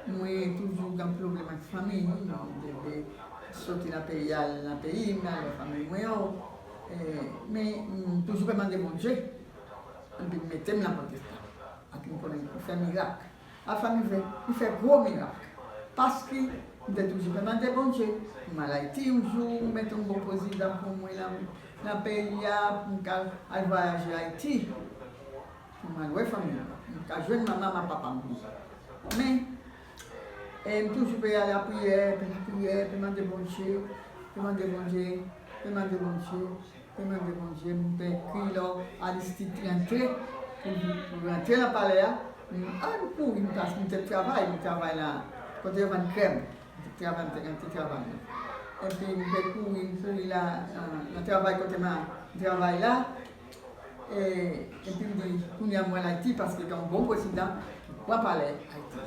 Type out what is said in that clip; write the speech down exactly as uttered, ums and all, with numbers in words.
Mwen toujou gen pwoblèm ak fanmi m, m te vle soti nan peyi al nan peyi m, al wè fanmi mwen yo. E, men m toujou pe mande Bondye, epi m mete m nan pwotestan. Ak m konnen li fè mirak. Afè m fè, li fè gwo mirak. Paske m te toujou pe mande Bondye pou m al Ayiti yon jou, mete yon bon prezidan pou mwen nan, nan peyi a, pou m ka al vwayaje Ayiti. Pou m al wè fanmi m, pou m ka jwenn manman m ak papa m. Men, e, m toujou pe al lapriyè, pe lapriyè, pe mande Bondye, pe mande Bondye, pe mande Bondye, pe mande Bondye, m pe ekri lò Aristide rantre, pou, pou rantre nan palè a, m al kouri, paske m te travay, m travay la, kote yo vann krèm, m te travay, m te, m te travay la. Epi m te kouri, m kouri la, nan, nan travay kote m a travay la, E, epi m di, kounye a m wè l Ayiti, paske gen yon bon prezidan ki pran palè Ayiti.